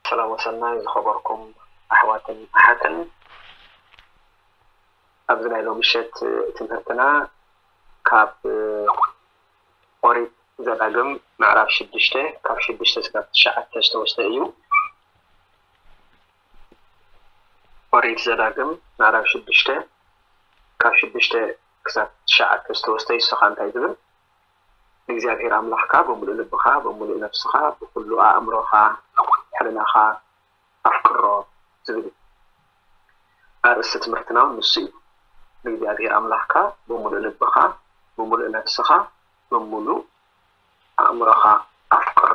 ሰላም ወሰናይ ዝኸበርኩም ኣሕዋትን ኣሓትን፣ ኣብዚ ናይ ሎሚ ምሸት ትምህርትና ካብ ኦሪት ዘዳግም ምዕራፍ ሽዱሽተ ካብ ሽዱሽተ ስጋብ ትሽዓተ ዝተወስደ እዩ። ኦሪት ዘዳግም ምዕራፍ ሽዱሽተ ካብ ሽዱሽተ ክሳብ ትሽዓተ ዝተወስደ እዩ። ንስኻ እንታይ ዝብል? ንእግዚኣብሔር ኣምላኽካ ብምሉእ ልብኻ፣ ብምሉእ ነፍስኻ፣ ብኩሉ ኣእምሮኻ፣ ሕልናኻ ኣፍቅሮ ዝብል እዩ። ኣርእስቲ ትምህርትና እውን ንሱ እዩ። ንእግዚኣብሔር ኣምላኽካ ብምሉእ ልብኻ፣ ብምሉእ ነፍስኻ፣ ብምሉእ ኣእምሮኻ ኣፍቅሮ።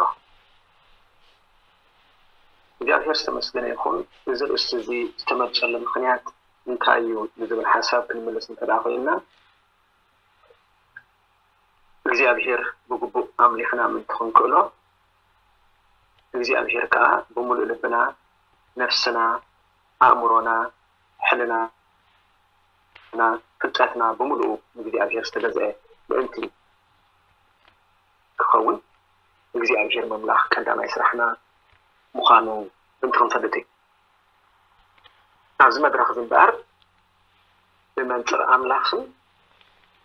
እግዚኣብሔር ዝተመስገነ ይኹን። እዚ ርእስቲ እዚ ዝተመርጸሉ ምኽንያት እንታይ እዩ ንዝብል ሓሳብ ክንምልስ እንተ ደኣ ኮይንና፣ እግዚኣብሔር ብግቡእ ኣምሊኽና ምእንቲ ክንክእሎ፣ እግዚኣብሔር ከኣ ብምሉእ ልብና፣ ነፍስና፣ ኣእምሮና፣ ሕልናና፣ ፍልጠትና ብምሉኡ ንእግዚኣብሔር ዝተገዝአ ምእንቲ ክኸውን እግዚኣብሔር ምምላኽ ቀዳማይ ስራሕና ምዃኑ ምእንቲ ክንፈልጥ እዩ። ኣብዚ መድረኽ እዚ እምበኣር ብመንጽር ኣምላኽን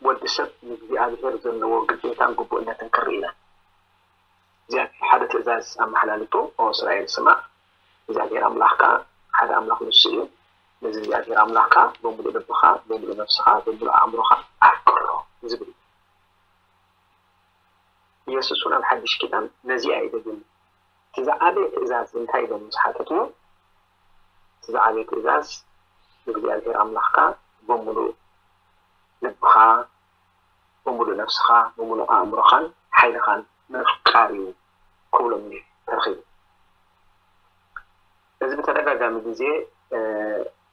ወዲ ሰብ ንእግዚኣብሔር ዘለዎ ግዴታን ግቡእነትን ክርኢ ኢና። እግዚኣብሔር ሓደ ትእዛዝ ኣመሓላሊፉ፣ "ኦ እስራኤል ስማዕ፣ እግዚኣብሔር ኣምላኽካ ሓደ ኣምላኽ ንሱ እዩ። ነዚ እግዚኣብሔር ኣምላኽካ ብምሉእ ልብኻ፣ ብምሉእ ነፍስኻ፣ ብምሉእ ኣእምሮኻ ኣፍቅሮ" ዝብል እዩ። ኢየሱስ እውን ኣብ ሓድሽ ኪዳን ነዚኣ እዩ ደጊሙ። እቲ ዝዓበየ ትእዛዝ እንታይ ኢሎም ምስ ሓተትዎ፣ እቲ ዝዓበየ ትእዛዝ ንእግዚኣብሔር ኣምላኽካ ብምሉእ ልብኻ፣ ብምሉእ ነፍስኻ፣ ብምሉእ ኣእምሮኻን ሓይልኻን ምፍቃር እዩ ክብሎም እዩ ተረኺቡ። እዚ ብተደጋጋሚ ግዜ እ፣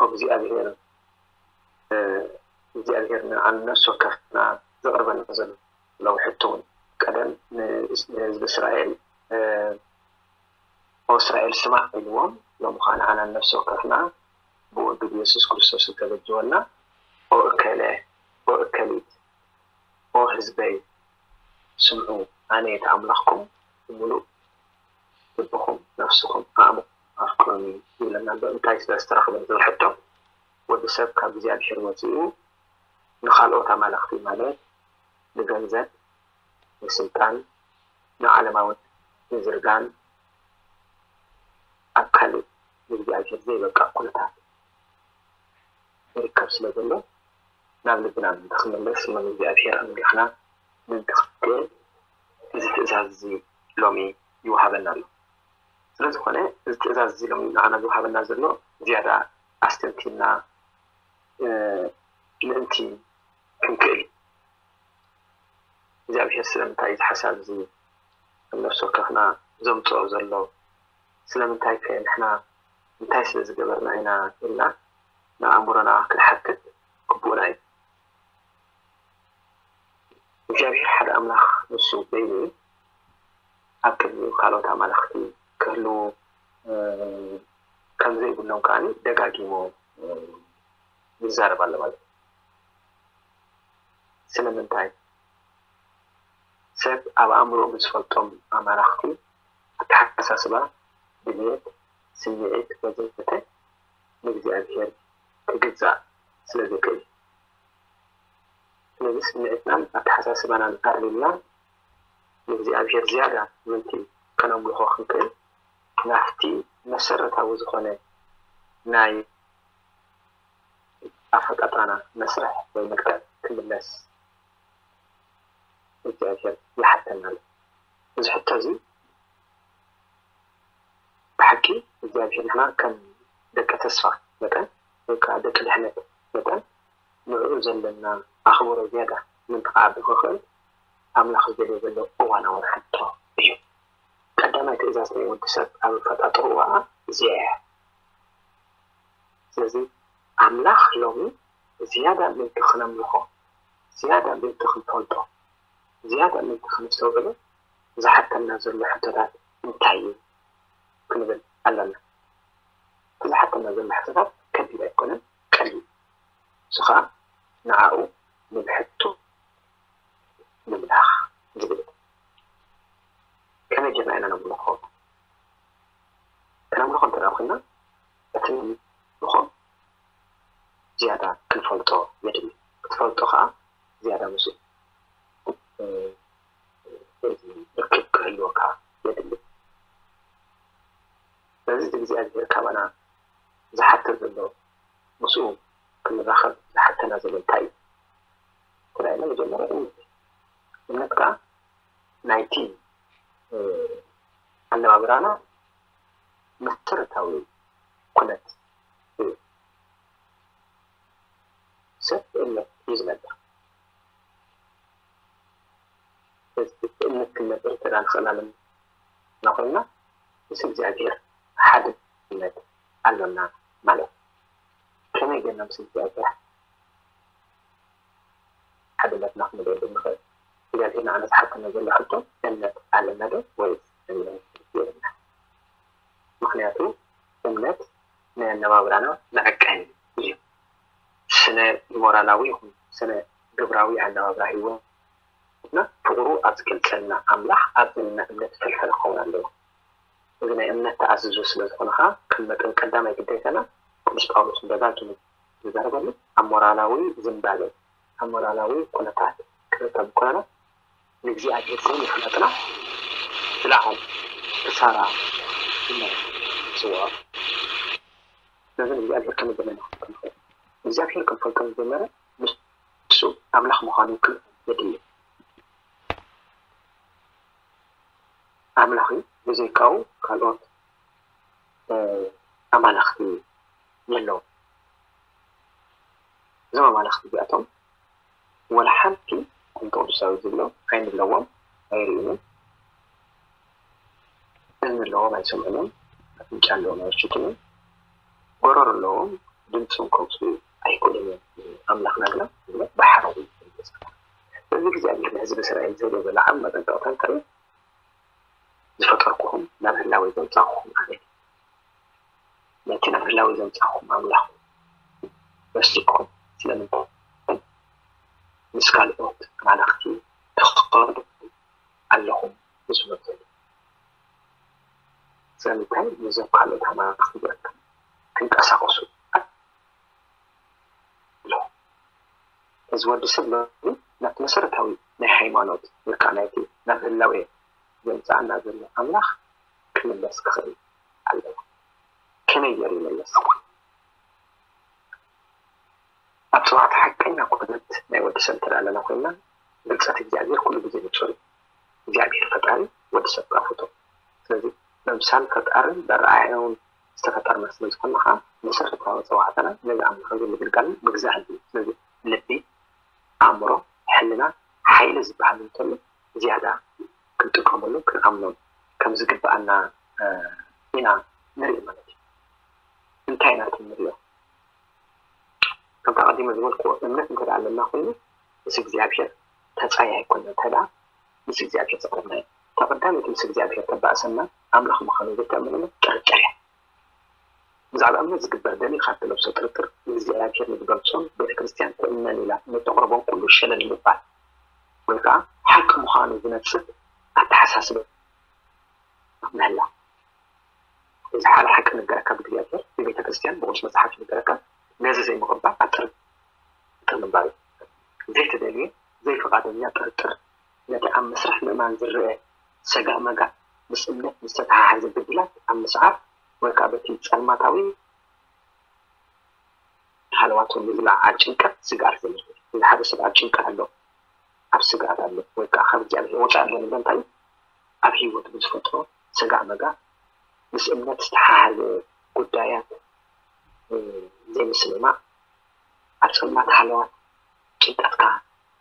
እግዚኣብሔር እ፣ እግዚኣብሔር ንዓን ነፍሲ ወከፍና ዘቕርበና ዘሎ ሕቶ እውን ቀደም ን-፣ ንህዝቢ እስራኤል እ፣ ኦ እስራኤል ስማዕ ኢልዎም፣ ሎሚ ኸዓ ንዓና ነፍሲ ወከፍና ብወዱ ብየሱስ ክርስቶስ ዝተበጀወና፣ ኦ እከለ፣ ኦ እከሊት፣ ኦ ህዝበይ ስምዑ፣ ኣነ እቲ ኣምላኽኩም ብምሉእ ልብኹም፣ ነፍስኹም፣ ኣእምሮኹም ኣፍቅሩኒ ይብለና ኣሎ። እንታይ ስለ ዝተረኽበ ዝብል ሕቶ፣ ወዲ ሰብ ካብ እግዚኣብሔር ወፂኡ ንኻልኦት ኣማልኽቲ ማለት ንገንዘብ፣ ንስልጣን፣ ንዓለማዊ ምዝርጋን ኣብ ካልእ ንእግዚኣብሔር ዘይበቅዕ ኩነታት ይርከብ ስለ ዘሎ ናብ ልብና ምእንቲ ክንምለስ እሞ ንእግዚኣብሔር ኣምሊኽና ምእንቲ ክንክእል እዚ ትእዛዝ እዚ ሎሚ ይወሃበና ኣሎ። ስለ ዝኾነ እዚ ትእዛዝ እዚ ሎሚ ንዓና ዝወሃበና ዘሎ ዝያዳ ኣስተንቲንና ምእንቲ ክንክእል እዩ። እግዚኣብሔር ስለምንታይ እዚ ሓሳብ እዚ ኣብ ነፍሲ ወከፍና ዘምፅኦ ዘሎ? ስለምንታይ ከ ንሕና እንታይ ስለ ዝገበርና ኢና ኢልና ንኣእምሮና ክንሓትት ግቡእና እዩ። እግዚኣብሔር ሓደ ኣምላኽ ንሱ በይኑ እዩ። ኣብ ቅድሚኡ ካልኦት ኣማልኽቲ ክህልዉ ከም ዘይብሎም ከዓኒ ደጋጊሙ ይዛረብ ኣሎ ማለት እዩ። ስለምንታይ? ሰብ ኣብ ኣእምሮኡ ብዝፈልጦም ኣማልኽቲ፣ ኣተሓሳስባ፣ ድልየት፣ ስምዒት ወዘተ ንእግዚኣብሔር ክግዛእ ስለ ዘይክእል። ስለዚ ስምዒትናን ኣተሓሳስባናን ኣርሚምና ንእግዚኣብሔር ዝያዳ ምእንቲ ከነምልኾ ክንክእል ናብቲ መሰረታዊ ዝኾነ ናይ ኣፈጣጥራና መስርሕ ወይ መክተብ ክምለስ እግዚኣብሔር ይሓተና ኣሎ። እዚ ሕቶ እዚ ብሓቂ እግዚኣብሔር ንሕና ከም ደቂ ተስፋ መጠን ወይ ከዓ ደቂ ድሕነት መጠን ንዕኡ ዘለና ኣኽብሮ ዝያዳ ምእንቲ ክዓቢ ክኽእል ኣምላኽ ዝደልዮ ዘሎ እዋናዊ ሕቶ እዩ። ቀዳማይ ትእዛዝ ናይ ወዲ ሰብ ኣብ ኣፈጣጥርኡ እዚኣ እያ። ስለዚ ኣምላኽ ሎሚ ዝያዳ ምእንቲ ክነምልኾ፣ ዝያዳ ምእንቲ ክንፈልጦ፣ ዝያዳ ምእንቲ ክነስተውዕሎ ዝሓተና ዘሎ ሕቶታት እንታይ እዩ ክንብል ኣለና። እቲ ዝሓተና ዘሎ ሕቶታት ከቢድ ኣይኮነን፣ ቀሊል እዩ። ንሱ ከዓ ንዓኡ ንብሕቱ ምምላኽ ዝብል እዩ። ከመይ ጌርና ኢና ነምልኾ? ክነምልኾ ኮይና እቲ ንኾ ዝያዳ ክንፈልጦ የድሊ። ክትፈልጦ ከዓ ዝያዳ ምስኡ ርክብ ክህልወካ የድሊ። ስለዚ እግዚኣብሔር ካባና ዝሓትት ዘሎ ምስኡ ክንራኸብ ዝሓተና ዘሎ እንታይ እዩ? ተላይና መጀመርያ እምነት እምነት ከዓ ናይቲ ኣነባብራና መሰረታዊ ኩነት እዩ። ሰብ ብእምነት እዩ ዝነብር። ብእምነት ክንነብር እንተዳ ንኽእል ኣለና ኮይና ምስ እግዚኣብሔር ሓድነት ኣሎና ማለት እዩ። ከመይ ጌርና ምስ እግዚኣብሔር ሓድነትና ክንገብር ንኽእል? እግዚኣብሔር ንዓና ዝሓተና ዘሎ ሕቶ እምነት ኣለና ዶ ወይስ እምነት የብልና? ምክንያቱ እምነት ናይ ኣነባብራና መዐቀኒ እዩ። ስነ ሞራላዊ ይኹን ስነ ግብራዊ ኣነባብራ ህይወትና ፍቕሩ ኣብ ዝገልጸልና ኣምላኽ ኣብ ዘለና እምነት ፍልፍል ክኸውን ኣለዎ። እዚ ናይ እምነት ተኣዝዞ ስለ ዝኾነ ከዓ ከም መጠን ቀዳማይ ግዴታና ቅዱስ ጳውሎስ ደጋጊሙ ዝዛረበሉ ኣብ ሞራላዊ ዝንባለ ኣብ ሞራላዊ ኩነታት ክንርከብ ከለና ንእግዚኣብሔር ዘይምፍላጥና ዝለዓለ ክሳራ ኢልና ንፅውዖ። ስለዚ ንእግዚኣብሔር ከመይ ገይርና ንፈልጦ ንኽእል? እግዚኣብሔር ክንፈልጦ ዝጀመረ ንሱ ኣምላኽ ምዃኑ ክንፈልጥ የድሊ። ኣምላኽ እዩ። ብዘይካኡ ካልኦት ኣማልኽቲ የለውን። እዞም ኣማልኽቲ እዚኣቶም ወላ ሓንቲ ኮንቶ ቅዱሳዊ ዝብሎ ኣይንለዎም፣ ኣይርእዩን። እዝኒ ኣለዎም ኣይሰምዑን፣ ኣፍንጫ ኣለዎም ኣይሽትኑን፣ ጎረሮ ኣለዎም ድምፆም ከውፅኡ ኣይክእሉን እዮም። ኣምላኽና ግና ባሕሪ እዩ። እዚ እግዚኣብሔር ንህዝቢ እስራኤል ዝህቦ ዘሎ ዓቢ መጠንቀቕታ እንታይ እዩ? ዝፈጠርኩኹም ናብ ህላወይ ዘምጻእኩኹም ኣነ ነቲ ናብ ህላወይ ዘምጻእኩም ኣምላኽ ረሲዕኩም ስለምንታይ ምስ ካልኦት ኣማልኽቲ ትኸዱ ኣለኹም? ምስ መብዘሉ ስለምንታይ ምስዞም ካልኦት ኣማልኽቲ ገርኩም ትንቀሳቐሱ ኣለኹም? እዚ ወዲ ሰብ ሎሚ ናብቲ መሰረታዊ ናይ ሃይማኖት ወይ ከዓ ናይቲ ናብ ህላዌ ዘምፅኣና ዘሎ ኣምላኽ ክምለስ ክኽእል ኣለዎ። ከመይ ገይሩ ይመለስ? ኣብ ፅባሕ ሓቀኛ ኩነት ናይ ወዲ ሰብ እንተ ኣለና ኮይና ብልፀት እግዚኣብሔር ኩሉ ግዜ ንፁር እዩ። እግዚኣብሔር ፈጣሪ ወዲ ሰብ ከዓ ፍጡር። ስለዚ በምሳል ፈጣርን በረኣያውን ዝተፈጠርና ስለ ዝኾንና ከዓ መሰረታዊ ፀዋዕታና ነዚ ኣምላኽ እዚ ምግልጋልን ምግዛእን እዩ። ስለዚ ልቢ፣ ኣእምሮ፣ ሕልና፣ ሓይሊ ዝበሃል እንተሎ ዝያዳ ክንጥቀመሉ ክንኣምኖን ከም ዝግብኣና ኢና ንርኢ ማለት እዩ። እንታይ ኢና እቲ ንሪኦ? ከምቲ ኣቐዲመ ዝበልክዎ እምነት እንተ ኣለና ኮይኑ ምስ እግዚኣብሔር ተጻይ ኣይኮንና እንተ ምስ እግዚኣብሔር ዝቐረብናዮ። እታ ቀዳመይቲ ምስ እግዚኣብሔር ተባእሰና ኣምላኽ ምዃኑ ዝተኣመነሉ ጥርጥር እያ። ብዛዕባ እምነት ዝግበር ደሊኻ እትለብሶ ጥርጥር እግዚኣብሔር ንዝገልጾን ቤተ ክርስትያን ትእመን ኢላ ንተቕርቦን ኩሉ ሸለል ምባል ወይ ከዓ ሓቂ ምዃኑ ዝነጽግ ኣተሓሳስባ ምህላው። እዚ ሓደ ሓቂ ነገረካ ብእግዚኣብሔር ብቤተ ክርስትያን ብቅዱስ መጽሓፍ ነገረካ ነዚ ዘይምቕባል ኣብ ጥርጥር ምባል እዩ። ዘይተደልየ ዘይፍቓደኛ ጥርጥር ነቲ ኣብ መስርሕ ምእማን ዝረአ ሰጋእ መጋእ ምስ እምነት ዝተተሓሓዘ ግድላት ኣብ ምስዓር ወይ ከዓ በቲ ጸልማታዊ ሃለዋቱ ንዝለዓል ጭንቀት ስግኣት ዘምልክት እዩ። እዚ ሓደ ሰብ ኣብ ጭንቀት ኣሎ፣ ኣብ ስግኣት ኣሎ ወይ ከዓ ካብ እግዚኣብሔር ወፃኢ ኣሎ ንብሎ እንታይ እዩ? ኣብ ህይወቱ ብዝፈጥሮ ሰጋእ መጋእ ምስ እምነት ዝተሓሓዘ ጉዳያት ዘይምስምማዕ ኣብ ፀልማት ሃለዋት ጭንቀትካ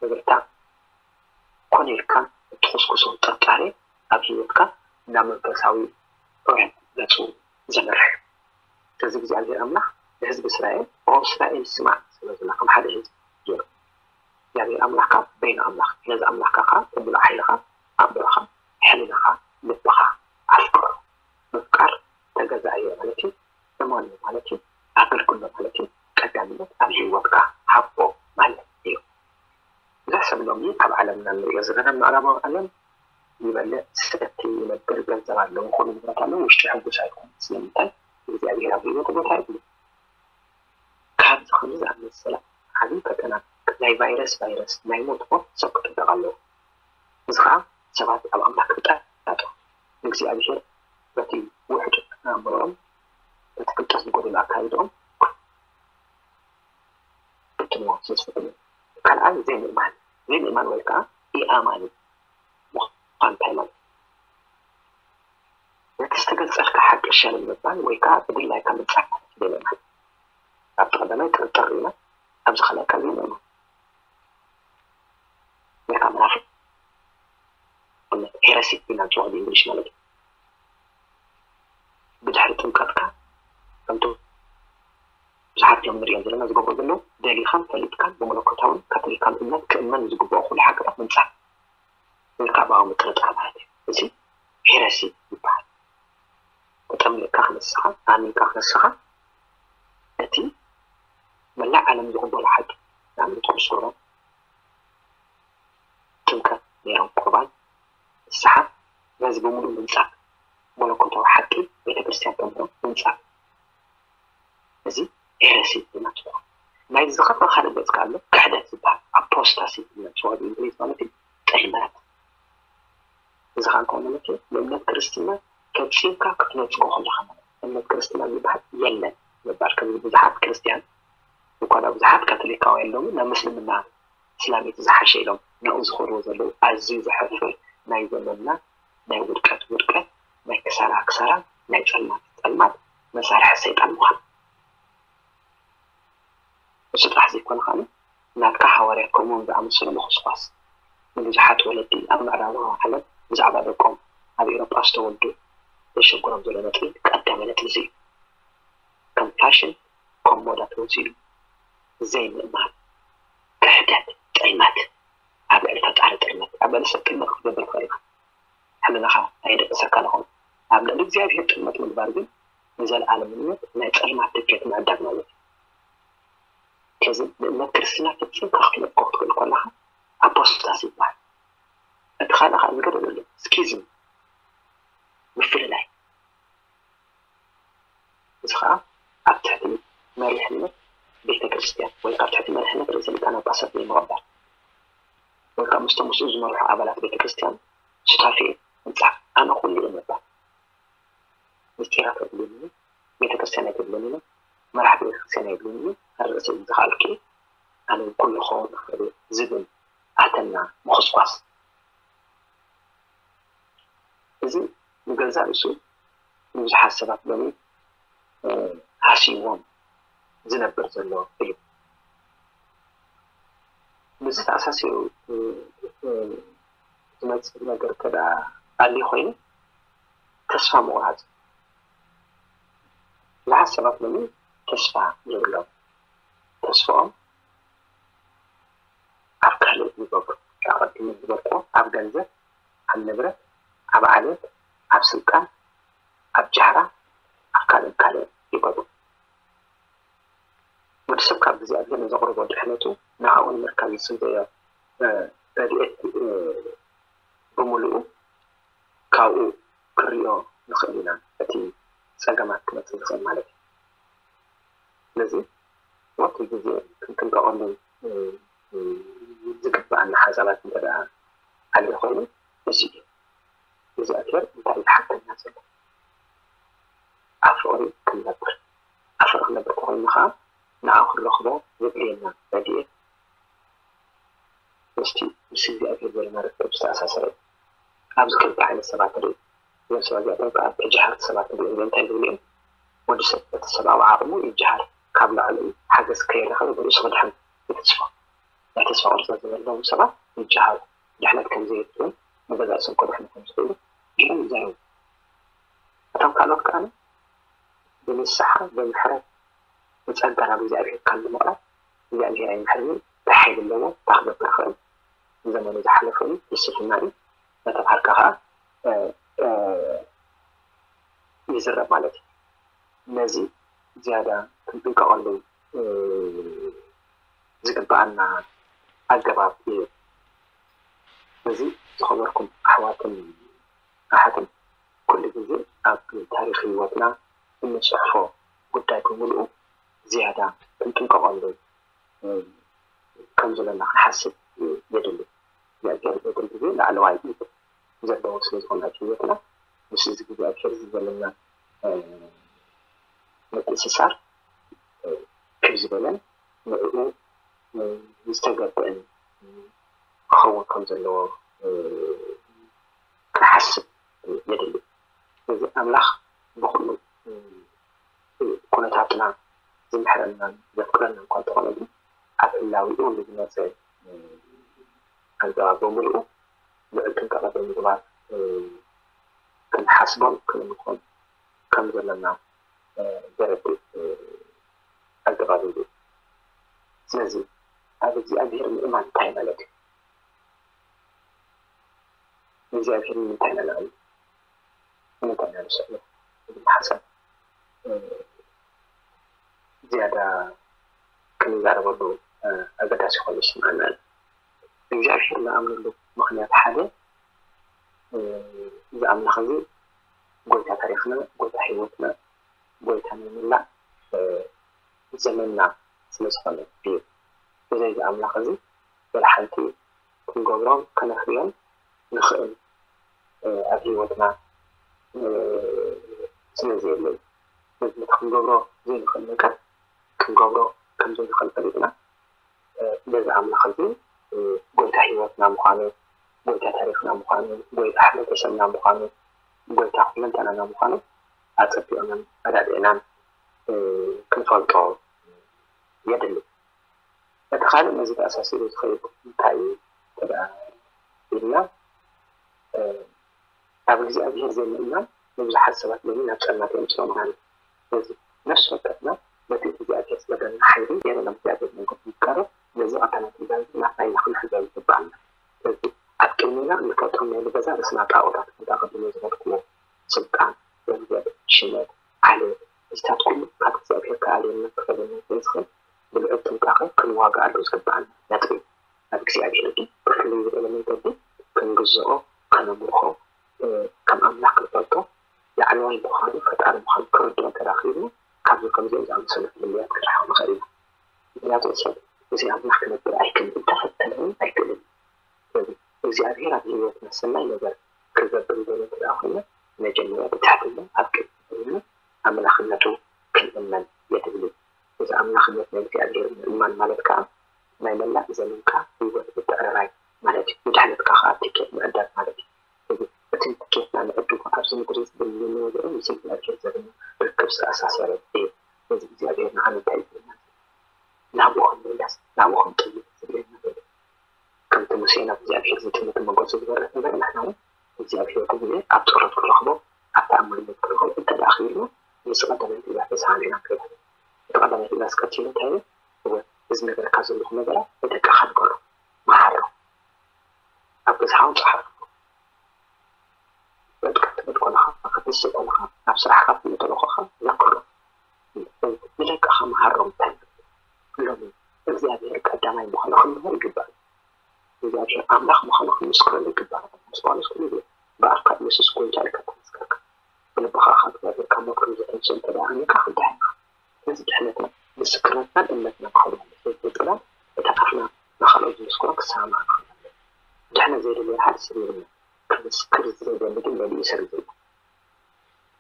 ምብርታዕ ኮነ ኢልካ እትኹስኩሶ ጥርጣሬ ኣብ ህይወትካ ናብ መንፈሳዊ ዑረት ገፁ ዘምርሕ እዩ። ስለዚ እግዚኣብሔር ኣምላኽ ንህዝቢ እስራኤል ኦ እስራኤል ስማዕ ስለ ዝብላ ከም ሓደ ህዝቢ ገይሩ እግዚኣብሔር ኣምላኽካ በይኑ ኣምላኽ ነዚ ኣምላኽካ ከዓ ብምሉእ ሓይልኻ ኣእምሮኻ ሕልናኻ ልብኻ ኣፍቅሮ ምፍቃር ተገዛእዮ ማለት እዩ እመኖ ማለት እዩ ኣገልግሎ ማለት እዩ ቀዳምነት ኣብ ህይወትካ ሃቦ ማለት እዩ ብዙሕ ሰብ ሎሚ ኣብ ዓለምና ንሪኦ ዘለና ምዕራባዊ ዓለም ይበልዕ ሰቲ ይነብር ገንዘብ ኣለዎ ኩሉ ንብረት ኣለዎ ውሽጡ ሕጉስ ኣይኮነን ስለምንታይ እግዚኣብሔር ኣብ ህይወቱ ቦታ የብሉ። ካብዚ ከምዚ ዝኣመሰለ ዓብዪ ፈተና ናይ ቫይረስ ቫይረስ ናይ ሞት ሞት ሰብ ክጥንቀቕ ኣለዎ። እዚ ከዓ ሰባት ኣብ ኣምላኽ ክጠራጠሩ ንእግዚኣብሔር በቲ ውሑድ ኣእምሮኦም በቲ ፍልጠት ዝጎደሎ ኣካይድኦም ክትንዎ ስለ ዝፈተኑ። ካልኣይ ዘይምእማን። ዘይምእማን ወይ ከዓ ኢኣማኒ ምዃን እንታይ ማለት እዩ? ነቲ ዝተገልጸልካ ሓቂ ሸለል ምባል ወይ ከዓ ብድላይካ ምጻር ማለት እዩ ዘይምእማን። ኣብቲ ቀዳማይ ጥርጥር ርኢና ኣብዚ ካልኣይ ከዓ ዘይምእማን ወይ ከዓ መናፍቅነት ሄረሲ ኢና ንፅውዖ ብእንግሊሽ ማለት እዩ። ብድሕሪ ጥምቀትካ ከምቲ ብዙሓት እዮም ንሪኦም ዘለና ዝገብሩ ዘለዉ ደሊኻን ፈሊጥካን ብመለኮታውን ካቶሊካን እምነት ክእመን ዝግብኦ ኩሉ ሓቅታት ምምፃእ ወይ ከዓ ብኣኡ ምጥርጣር ማለት እዩ። እዚ ሄረሲ ይበሃል። ተጠሚቕካ ክንስኻ ኣሚንካ ክንስኻ እቲ መላእ ዓለም ዝቕበሎ ሓቂ ንኣብነት ቅዱስ ቁርባን ጥምቀት ነይሮም ቁርባን ንስሓ ነዚ ብምሉእ ምንጻግ መለኮታዊ ሓቂ ቤተ ክርስቲያን ተምህሮ ምንጻግ እዚ ሄረሲ እናትኾ ናይ ዝኸፈ ሓደ ገጽ ኣሎ ክሕደት ዝበሃል ኣፖስታሲ እናትኾ ብእንግሊዝ ማለት እዩ ጥልመት እዚ ከዓ እንታይ ማለት እዩ ንእምነት ክርስትና ፈጺምካ ክትነጽጎ ከለኻ ማለት እምነት ክርስትና ዝበሃል የለን ምባል ከምዚ ብዙሓት ክርስትያን እኳ ዳ ብዙሓት ካቶሊካውያን ሎሚ ናብ ምስልምና እስላም እቲ ዝሓሸ ኢሎም ናብኡ ዝኸድዎ ዘለዉ ኣዝዩ ዘሕፍር ናይ ዘመንና ናይ ውድቀት ውድቀት ናይ ክሳራ ክሳራ ናይ ጸልማት ጸልማት መሳርሒ ሰይጣን ምዃን እሱ ጥራሕ ዘይኮነ ከኣ ናትካ ሓዋርያ ከምኡውን ዝኣመሰሉ ምኹስኳስ ንብዙሓት ወለዲ ኣብ ምዕራባዊ ዓለም ብዛዕባ ደቆም ኣብ ኤውሮጳ ዝተወልዱ ዘሸግሮም ዘሎ ነጥቢ ቀዳማይ ነጥቢ እዚ እዩ ከም ፋሽን ከም ሞዳ ተወሲዱ ዘይምእማን፣ ክሕደት፣ ጥልመት፣ ኣብ ልዕሊ ፈጣሪ ጥልመት፣ ኣብ ልዕሊ ሰብ ጥልመት ክትገብር ትኽእል ኢኻ። ሕልናኻ ኣየደቅሰካ ኣለኹም። ኣብ ልዕሊ እግዚኣብሔር ጥልመት ምግባር ግን ንዘለኣለምነት ናይ ጸልማት ትኬት ምዕዳግ ማለት እዩ። ስለዚ ንእምነት ክርስትና ፈጺምካ ክትለቆ ክትክእል ከለኻ ኣፖስታሲ ይበሃል። እቲ ካልእ ከዓ ዝገደደሉ ስኪዝም ምፍልላይ እዚ ከዓ ኣብ ትሕቲ መሪሕነት ቤተ ክርስቲያን ወይ ካብ ትሕቲ መሪሕነት ርእሰ ሊቃነ ጳጳሳት ዘይምቕባል ወይ ከዓ ምስቶም ምስኡ ዝመርሑ ኣባላት ቤተ ክርስቲያን ሱታፌ ምብጻሕ ኣነ ኩሉ እየ ምባል ምስጢራት ኣይብሉን እዩ ቤተ ክርስቲያን ኣይትብሉን እዩ መራሕቲ ቤተ ክርስቲያን ኣይብሉን እዩ ኣርእሰ ዝኸኣልኪ ኣነ ኩሉ ክኸውን ዝኽእል እየ ዝብል ኣተና ምኹስኳስ እዚ ንገዛእ ርእሱ ንብዙሓት ሰባት ሎሚ ሃስይዎም ዝነብር ዘሎ እዩ። ምስ ተኣሳሲሩ ዝመፅእ ነገር ከዳ ኣልዩ ኮይኑ ተስፋ ምቑራፅ ብዙሓት ሰባት ሎሚ ተስፋ የብሎም። ተስፋኦም ኣብ ካልእ ይገብሩ። ኣቐዲሙ ዝበልኩዎ ኣብ ገንዘብ፣ ኣብ ንብረት፣ ኣብ ዓሌት፣ ኣብ ስልጣን፣ ኣብ ጃህራ፣ ኣብ ካልእን ካልእን ይገብሩ። ወዲ ሰብ ካብ እግዚኣብሔር ንዘቕርቦ ድሕነቱ ንዓኡ ንምርካብ ዝጽበዮ ረድኤት ብምሉኡ ካብኡ ክሪኦ ንኽእል ኢና። እቲ ጸገማት ክመጽእ ዝኽእል ማለት እዩ። ስለዚ ወትሩ ግዜ ክንጥንቀቐሉ ዝግብኣና ሓሳባት እንተ ደኣ ኣልዩ ኮይኑ እዚ እዩ። እግዚኣብሔር እንታይ እዩ ዝሓተና ዘሎ? ኣብ ፍቕሪ ክንነብር። ኣብ ፍቕሪ ክንነብር ተኾይኑ ከዓ ንዓ ክንረኽቦ ዘድልየና ረድኤት ምስቲ ምስ እግዚኣብሔር ዘለና ርክብ ዝተኣሳሰረ እዩ። ኣብዚ ክልተ ዓይነት ሰባት ንርኢ። እዞም ሰባት እዚኣቶም ከዓ ተጃሃርቲ ሰባት ንርኢ። እንታይ ዝብሉ እዮም? ወዲ ሰብ በቲ ሰብኣዊ ዓቕሙ ይጃሃር፣ ካብ ላዕሊ ሓገዝ ከይረኸበ ብርእሱ ክድሕን ይትስፎ። ናይ ተስፋ ቁርፀት ዝበለዎም ሰባት ይጃሃሩ። ድሕነት ከም ዘየድልዮም ንገዛእ ርእሶም ከድሕኑ ከም ዝኽእሉ ገይሮም ይዛረቡ። እቶም ካልኦት ከዓ ብንስሓ ብምሕረት ብጸጋ ናብ እግዚኣብሔር ካብ ንምቕራብ እግዚኣብሔር ኣይምሕርኒ እንታይ ሓይሊ ኣለዎ እንታይ ክገብር ይኽእል ንዘመኑ ዝሓለፈሉ ፍልስፍና እዩ እናተብሃልካ ከዓ ይዝረብ ማለት እዩ። ነዚ ዝያዳ ክንጥንቀቐሉ ዝግብኣና ኣገባብ እዩ። እዚ ዝኸበርኩም ኣሕዋትን ኣሓትን ኩሉ ግዜ ኣብ ታሪክ ህይወትና እንፅሕፎ ጉዳይ ብምልኡ ዝያዳ ክንጥንቀቐሉ ከም ዘለና ክንሓስብ የድሊ። እግዚኣብሔር በኩሉ ግዜ ላዕለዋይ ኢድ ዘለዎ ስለ ዝኾነ ኣብ ህይወትና ምስ እዚ እግዚኣብሔር እዚ ዘለና ምትእስሳር ክብ ዝበለን ንዕኡ ዝተገብእን ክኸውን ከም ዘለዎ ክንሓስብ የድሊ። ስለዚ ኣምላኽ ብኩሉ ኩነታትና ዝምሕረናን ዘፍቅረና እኳ እንተኾነ ግን ኣብ ህላዊኡ ንዝመፀ ኣገባብ ብምልኡ ልዑል ጥንቃቐ ብምግባር ክንሓስቦን ክንምልኾን ከም ዘለና ዘረድእ ኣገባብ እዩ። ስለዚ ኣብ እግዚኣብሔር ምእማን እንታይ ማለት እዩ? እግዚኣብሔር ንምንታይ ኢና ነኣምን? ንምንታይ ኢና ንስዕቦ? ዝብል ሓሳብ ዝያዳ ክንዛረበሉ ኣገዳሲ ኮይኑ ይስምዓና ኣሎ። እግዚኣብሔር ንኣምነሉ ምኽንያት ሓደ እዚ ኣምላኽ እዚ ጎይታ ታሪኽና፣ ጎይታ ህይወትና፣ ጎይታ ናይ መላእ ዘመንና ስለ ዝኾነ እዩ። ብዘይ እዚ ኣምላኽ እዚ ወላ ሓንቲ ክንገብሮን ከነፍርዮን ንኽእል ኣብ ህይወትና ስለ ዘየለ እዩ። ስለዚ ነቲ ክንገብሮ ዘይንኽእል ነገር ክንገብሮ ከም ዘይንኽእል ፈሊጥና በዚ ኣምላኽ እዚ ጎይታ ህይወትና ምዃኑ፣ ጎይታ ታሪኽና ምዃኑ፣ ጎይታ ሕብረተሰብና ምዃኑ፣ ጎይታ ኩለንተናና ምዃኑ ኣጸቢቕናን ኣዳዲዕናን ክንፈልጦ የድሊ። እቲ ካልእ ነዚ ተኣሳሲሩ ዝኸይድ እንታይ እዩ እንተ ደኣ ኢልና፣ ኣብ እግዚኣብሔር ዘይምእማን ንብዙሓት ሰባት ሎሚ ናብ ጸልማት የምጽኦም ኣሎ። ስለዚ ነፍሲ ወከፍና በቲ እግዚኣብሔር ዝገበረና ሓይሊ ገይረ ናብ እግዚኣብሔር መንገዲ ንቀርብ። ነዚ ቀዳማይ ትእዛዝ ናትና ኢልና ክንሕዞ ይግብኣና። ስለዚ ኣብ ቅድሜና እንፈልጦም ናይ ገዛ ርእስና ጣኦታት፣ ከምቲ ኣቐዲመ ዝበልክዎ፣ ስልጣን፣ ገንዘብ፣ ሽመት፣ ዓሌት፣ እዚታት ኩሉ ካብ እግዚኣብሔር ክኣልየና ክፈልየና ስለ ዝኽእል ብልዑል ጥንቃቐ ክንዋግኣሉ ዝግብኣና ነጥቢ እዩ። ናብ እግዚኣብሔር ግን ብፍልይ ዝበለ መንገዲ ክንግዝኦ፣ ከነምልኾ፣ ከም ኣምላኽ ክንፈልጦ፣ ላዕለዋይ ምዃኑ፣ ፈጣሪ ምዃኑ ክርድኦ እንተ ደኣ ክኢልና፣ ካብዚ ከምዚኦም ዝኣመሰሉ ፍልልያት ክንርሕቕ ንኽእል ኢና። ምኽንያቱ ሰብ እዚ ኣምላኽ ክነብር ኣይክእልን፣ እንተፈተነ እውን ኣይክእልን። ስለዚ እግዚኣብሔር ኣብ ህይወትና ሰናይ ነገር ክገብር ይደሊ እንተ ደኣ ኮይና፣ መጀመርያ ብትሕትና ኣብ ቅድሚ ኣምላኽነቱ ክንእመን የድሊ። እዚ ኣምላኽነት ናይ እግዚኣብሔር ምእማን ማለት ከኣ ናይ መላእ ዘመንካ ህይወት ምትዕርራይ ማለት እዩ። ንድሕነትካ ከኣ ትኬት ምዕዳግ ማለት እዩ። እዚ እቲ ትኬትና ንዕድጉ ኣብዚ ምድሪ ዝብል ንነብሮ ምስ እግዚኣብሔር ዘለና ርክብ ዝተኣሳሰረ እዩ። እዚ እግዚኣብሔር ንዓና እንታይ ይብለና? ናብኡ ክንምለስ፣ ናብኡ ክንጥምት ዝብለና ዘሎ። ከምቲ ሙሴ ናብ እግዚኣብሔር ዝጥምት መገጹ ዝበርህ እምበር ንሕና እውን እግዚኣብሔር ኩሉ ግዜ ኣብ ጸሎት ክንረኽቦ፣ ኣብ ተኣማንነት ክንረኽቦ እንተ ደኣ ክኢልና፣ ምስ ቀዳማይ ትእዛዝ ተሰማሚዕና ክንከይድ ኣለና። እቲ ቀዳማይ ትእዛዝ ቀጺሉ እንታይ ይብል? እወ፣ እዚ ነገርካ ዘለኹ ነገራት ንደቅኻ ንገሮ፣ መሃሮ፣ ኣብ ገዛኻ ኣውጽኣ፣ ክትበልዕ ከለኻ፣ ክትስእ ከለኻ፣ ናብ ስራሕካ ክትመጽእ ከለኻ ዘክሮ። ንደቅኻ መሃሮም እንታይ ሎሚ እግዚኣብሔር ቀዳማይ ምዃኑ ክንምህር ይግባእ። እግዚኣብሔር ኣምላኽ ምዃኑ ክንምስክረሉ ይግባእ። ምስ ጳውሎስ ኩሉ ግዜ ብኣፍካ ኢየሱስ ጎይታ ኢልካ ተመስከርካ፣ ብልብኻ ካብ እግዚኣብሔር ካብ መቃብር ዝተንስኡ እንተ ደኣ ኣሚንካ ክትድሕን ኢኻ። ስለዚ ድሕነትና ምስክርነትናን እምነትናን ክኸውን ኣለዎ። ስለዚ ብጥበብ እቲ ኣፍና ንኻልኦት ዝምስክሮ ክሰማማዕ ክኽእል ኣለዎ። ድሕነት ዘይደለየ ሓደ ሰብ የብልናን። ክምስክር ዘይደሊ ግን መሊኡ ሰብ እዩ ዘሎ።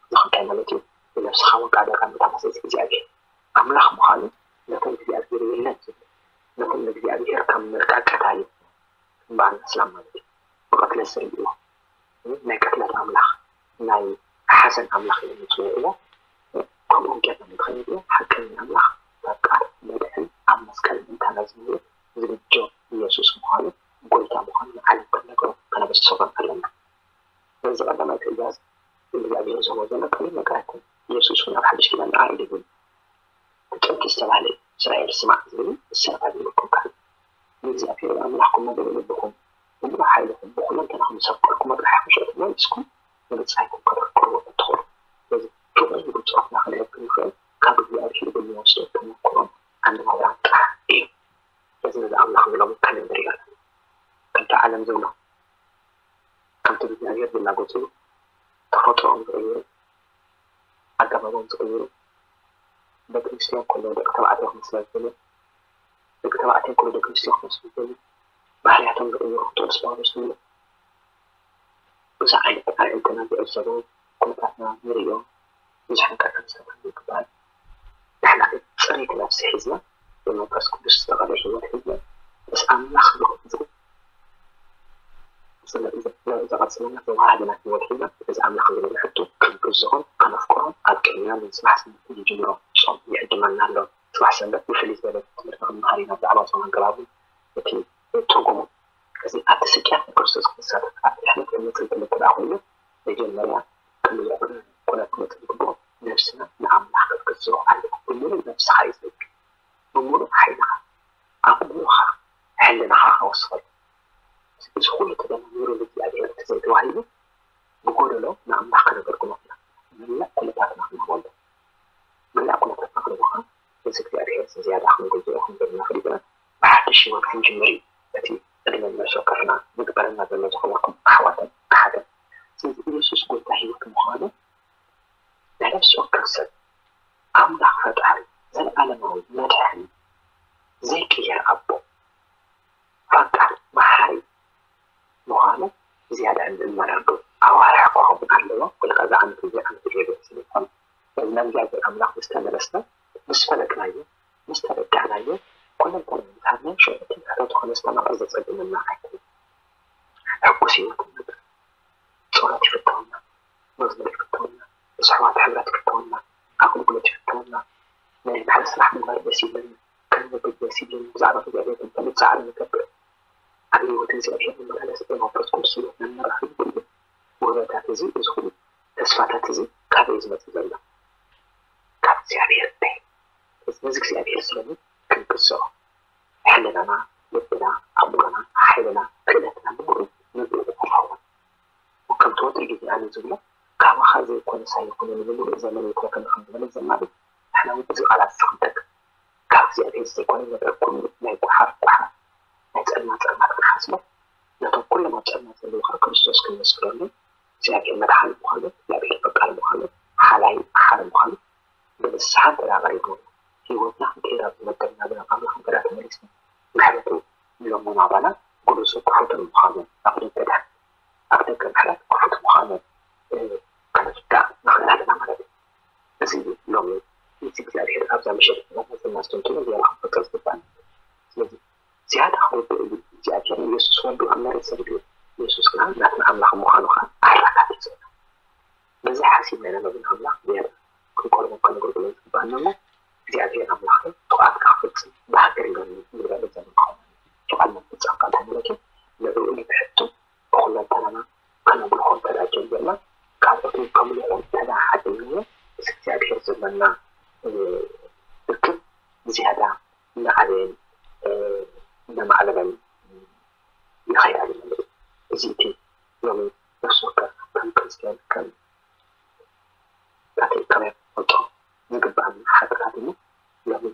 እዚ እንታይ ማለት እዩ? ንነብስኻ ወቃደካ ምታመሰስ እግዚኣብሔር ኣምላኽ ምዃኑ ነቶም እግዚኣብሔር የለን ዝብሉ ነቶም ንእግዚኣብሔር ከም ምርቃ ቀታሊ እምበኣር ኣስላም ማለት እዩ። ብቐትለት ዝርእይዎ ናይ ቅትለት ኣምላኽ ናይ ሓዘን ኣምላኽ እዮም ዝፅውዕዎ። ከምኦም ጌርና ንድኸይድ ሓቀኛ ኣምላኽ ናብ ቃል መድሕን ኣብ መስቀል ምእንታና ዝምህር ዝግጆ ኢየሱስ ምዃኑ ጎይታ ምዃኑ ንዓለም ክንነግሮ ከነበሰሮም ኣለና። በዚ ቀዳማይ ትእዛዝ እግዚኣብሔር ዝህቦ ዘሎ ቀሊል ነገር ኣይኮነን። ኢየሱስ እውን ኣብ ሓድሽ ኪዳን ንዓ ኢሉ ይብል። ትጽንት ዝተባህለ እዩ። እስራኤል ስማዕ ዝብል ንስኻ ዝብለኩም ቃል ንእግዚኣብሔር ኣምላኽኩም መደብ ልብኹም ብምሉእ ሓይልኹም ብኹለንተናኹም ሰብ ቅልኩም ኣጥራሕ ምሸት መሊስኩም ንብጻይኩም ከተፍቅርዎ እትኽእሉ። ስለዚ ፍቕሪ ብጾትና ክንህብ ክንኽእል ካብ እግዚኣብሔር ብንወስዶ ተመክሮን ኣነባብራን ጥራሕ እዩ። ስለዚ ነዚ ኣምላኽ ዝለሙ ከነንብር ይኽእል። ከምቲ ዓለም ዝብሎ ከምቲ እግዚኣብሔር ዝላጎጽሉ ተፈጥሮኦም ዝቕይሩ ኣገባብ ባህርያቶም ዝቕይሩ፣ ደቂ ኣንስትዮ ከለዉ ደቂ ተባዕትዮ ክመስላ ዝደልዩ፣ ደቂ ተባዕትዮ ከለዉ ደቂ ኣንስትዮ ክመስሉ ዝደልዩ፣ ባህርያቶም ዝቕይሩ ቅዱስ ጳውሎስ ዝብሎ፣ ብዙሕ ዓይነት ኣዒንትና ዝዕዘቦ፣ ኩነታትና ንርእዮ፣ ብዙሕ ነገር ክንሰርሕ ይግባእ። ንሕና ግን ጽሬት ነፍሲ ሒዝና፣ ብመንፈስ ቅዱስ ዝተቐድሐ ህይወት ሒዝና፣ ምስ ኣምላኽ ዝቕጽል ዘቐጽለና ዘዋሃደና ህይወት ሒዝና፣ እዚ ኣምላኽ ዝብል ሕቶ ክንግዝኦን ከነፍቅሮን ኣብ ቅድሚና ንጽባሕ ሰንበት ንጅምሮ ጾም ይዕድመና ኣሎ። ጽባሕ ሰንበት ብፍልይ ዝበለ ትምህርቲ ክንመሃር ኢና። ብዛዕባ ጾም ኣገባቡ እቲ ትርጉሙ እዚ ኣብቲ ስቅያት ንክርስቶስ ክንሳተፍ ኣብቲ ድሕነት እንመጽእ እንተሎ እንተ ደኣ ኮይኑ መጀመርያ ቅድሚ ዝኾነ ኩነት ክመጽእ ዝግብኦ ነብስና ንኣምላኽ ክትግዝኦ ኣለካ። ብምሉእ ነብስኻ እዩ ዝብል። ብምሉእ ሓይልኻ፣ ኣእምሮኻ፣ ሕልናኻ ክወስኸሉ። እዚ ኩሉ ተደማሚሩ ንእግዚኣብሔር እንተዘይተዋሂቡ ብጎደሎ ንኣምላኽ ከነገልግሎ ኢና። መላእ ኩነታትና ክንህቦ ኣሎ። መላእ ኩነታትና ክንህቦ ከኣ ምስ እግዚኣብሔር ዝያዳ ክንግዝኦ ከም ዘለና ፈሊጥና ብሓድሽ ህይወት ክንጅምር እዩ እቲ ቅድሚ ነብሲ ወከፍና ዝግበረና ዘሎ። ዝኸበርኩም ኣሕዋትን ኣሓትን፣ ስለዚ ኢየሱስ ጎይታ ህይወት ምዃኑ ናይ ነብሲ ወከፍ ሰብ ኣምላኽ ፈጣሪ፣ ዘለኣለማዊ መድሕን፣ ዘይቅየር ኣቦ፣ ፈቃር መሓሪ ምዃኑ ዝያዳ እንእመነሉ ኣዋርሕ ክኸውን ኣለዎ። ወልካ እዚ ዓመት እዚ ዓመት ገብር ስለ ዝኾነ በዚ ናብ እግዚኣብሔር ኣምላኽ ምስ ተመለስና፣ ምስ ፈለጥናዮ፣ ምስ ተረዳእናዮ፣ ኩለንተና ምስ ሃብናዮ ሽዑ እቲ ምሕረቱ ከነስተማቕር ዘጸግመና ኣይኮነን። ሕጉስ ህይወት ንነብር። ጸሎት ይፍተወና፣ መዝሙር ይፍተወና፣ ምስ ኣሕዋት ሕብረት ይፍተወና፣ ኣገልግሎት ይፍተወና። ናይ ባዕሊ ስራሕ ምግባር ደስ ይብለኒ፣ ከንብብ ደስ ይብለኒ፣ ብዛዕባ እግዚኣብሔር ክንፈልጥ ጻዕሪ ንገብር። ኣብ ህይወት እግዚኣብሔር ንመላለስ፣ ብመንፈስ ቅዱስ ህይወትና ንመርሕ። ኩሉ ውህበታት እዚ፣ እዚ ኩሉ ተስፋታት እዚ ካበይ እዩ ዝመጽእ ዘሎ? ካብ እግዚኣብሔር እምበር። ነዚ እግዚኣብሔር ስለዚ ክንግዝኦ፣ ሕልናና፣ ልብና፣ ኣእምሮና፣ ሓይልና፣ ክእለትና ብምሉኡ ንብኡ ክኸውን። ከምቲ ወትሩ ግዜ ኣነ ዝብሎ፣ ካባኻ ዘይኮነስ ኣይኹንን፣ ንምሉእ ዘመን ይትረፈኒ ከም ዝበለ ዘማሪ፣ ንሕና እውን እዚ ቃላት እዚ ክንጠቅም፣ ካብ እግዚኣብሔር ዘይኮነ ነገር ኩሉ ናይ ጓሓፍ ጓሓፍ፣ ናይ ጸልማት ጸልማት ክንሓስቦ፣ ነቶም ኩሎም ኣብ ጸልማት ዘለዉ ከኣ ክርስቶስ ክንመስክረሎም፣ እግዚኣብሔር መድሓኒ ምዃኑ፣ እግዚኣብሔር ፈቃር ምዃኑ፣ ሓላይ መሓሪ ምዃኑ ብንስሓ እንተ ደኣ ቀሪብና፣ ህይወትና ክንቅይር ኣብ ዝመደብና ናብ ኣምላኽ እንተ ደኣ ተመሊስና፣ ምሕረቱ ሎሚ ናባና ግሉጽን ክፉትን ምዃኑ፣ ኣፍ ደገ ድሕን ኣፍ ደገ ምሕረት ክፉት ምዃኑ፣ እ፣ ክንርዳእ ንኽእል ኣለና ማለት እዩ። እዚ እዩ ሎሚ ምስ እግዚኣብሔር ኣብዛ ምሸት ዘለና ዘማስንቱ ዝያዳ ክንፈጥር ዝግባእ። ስለዚ ዝያዳ ክንርድእ እዩ እግዚኣብሔር ንየሱስ ወዱ ኣብ መሬት ሰዲዱ። የሱስ ከኣ ናትና ኣምላኽ ምዃኑ ከኣ ኣረጋጊጹ። በዚ ሓሲብና ኢና ሎሚ ንኣምላኽ ዝያዳ ክንቀርቦን ከነገልግሎን ዝግባኣና እሞ እግዚኣብሔር ኣምላኽ ጥቕዓትካ ክፍጽም ብሃገር ኢሎም ንግበር ዘለና ምዃኑ። ጥቕዓት ምፍጻም ከኣ እንታይ ማለት እዩ? ንዕኡ ንብሕቱ ብኹለንተናና ከነምልኾ እንተ ደኣ ጀሚርና፣ ካልኦት እውን ከምልኾ እንተ ደኣ ዓዲምናዮ፣ ምስ እግዚኣብሔር ዘለና፣ እ፣ ርክብ ዝያዳ እናዓበየን፣ እ፣ እናማዕበለን ይኸይድ ኣሎ ማለት እዩ። እዚ እቲ ሎሚ ነፍሲ ወከፍ ከም ክርስትያን፣ ከም ካቶሊካውያን ክንፈልጦ ዝግባኣና ሓቅታት እዩ። ሎሚ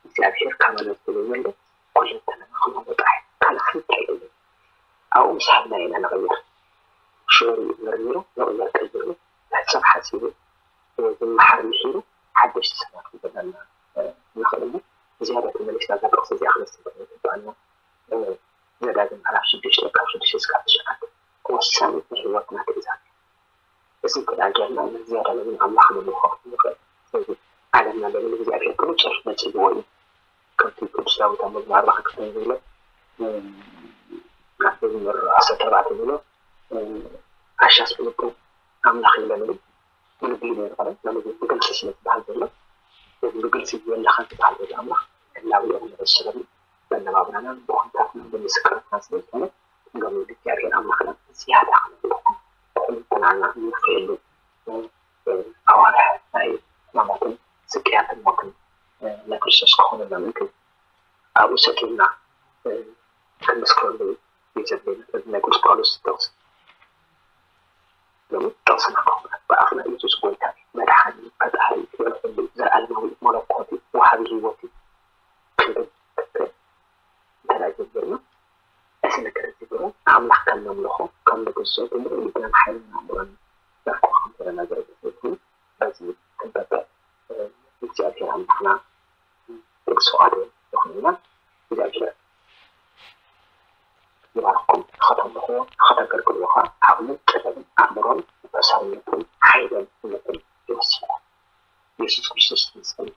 እግዚኣብሔር ካባና ዝደልዮ ዘሎ ኩለንተናና ክንህቦ ጥራሕ እዩ። ካልእ ሓንቲ እንታይ የለን። ኣብኡ ምስ ሃብና ኢና ንቕየር። ሽዑ ሪኡ መርሚሩ፣ ንቕየር ቀይሩ፣ ሕሳብ ሓሲቡ፣ ዝመሓር ምሒሩ፣ ሓደሽቲ ሰባት ክገብረና፣ እ፣ ንኽእል እሞ፣ ዝያዳ ተመሊስና እዛ ጥቕሲ እዚኣ ክነስተንትን ይግባኣና። እ፣ ዘዳግም ምዕራፍ ሽዱሽተ ካብ ሽዱሽተ እስካብ ትሽዓተ ወሳኒት ናይ ህይወትና ትእዛዝ። እዚ እንተ ደኣ ጌርና፣ ንዝያዳ ነዚ ንኣምላኽ ነምልኾ ንኽእል። ስለዚ ዓለምና ሎሚ ንእግዚኣብሔር ብንጹር ነጺግዎ እዩ። ከምቲ ቅዱስ ዳዊት ኣብ መዝሙር ኣርባዓ ክልተ ዝብሎ፣ እ፣ ኣብ መዝሙር ዓሰርተ ኣርባዕተ ዝብሎ፣ እ፣ ዓሻስ ብልቡ ኣምላኽ ይብለኒ፣ ብልቢ እዩ ነይሩ ቀደም፣ ሎሚ ግን ብግልጺ ስለ ዝበሃል ዘሎ፣ እዚ ብግልጺ ዝበለኻ ዝበሃል ዘሎ ኣምላኽ ህላዌኡ ንዕዘበሉ፣ በነባብራናን ብኹነታትናን ብምስክርነትና ስለ ዝኾነ፣ ሎሚ ንእግዚኣብሔር ኣምላኽና ዝያዳ ከነምልኾ፣ ብኹሉ ተናና ንውፈየሉ፣ እ፣ ኣዋርሕ ናይ ሕማማትን ስቅያትን ሞትን፣ እ፣ ናይ ክርስቶስ ክኾነና ምእንቲ ኣብኡ ሰጢምና፣ እ፣ ክንምስክረሉ እዩ ዘድልየና። ስለዚ ናይ ቅዱስ ጳውሎስ ጥቕሲ ሎሚ ጥቕስና ክኸውን፣ ብኣፍና ኢየሱስ ጎይታ እዩ፣ መድሓኒ እዩ፣ ፈጣሪ እዩ፣ ልዑል ኩሉ እዩ፣ ዘለኣለማዊ እዩ፣ መለኮት እዩ፣ ወሃቢ ህይወት እዩ ክንብል እንክእል እንተ ደኣ ጀሚርና፣ እዚ ነገር እዚ ድማ ንኣምላኽ ከም ነምልኾ፣ ከም ንግዝኦ ብምሉእ ልብናን ሓይልናን ኣእምሮን ነፍቅሮ ከም ዘለና ዘርኢ እዩ። በዚ ክንጠጥዕ እግዚኣብሔር ኣምላኽና ደቂ ሰውኣዶ ይኹንና። እግዚኣብሔር ይባርኩም። ንኸተምልኽዎ ንኸተገልግልዎ ከዓ ዓቕምን ጥበብን ኣእምሮን መንፈሳውነትን ሓይልን እምነትን ይወስድኩም። ኢየሱስ ክርስቶስ ይመስገን።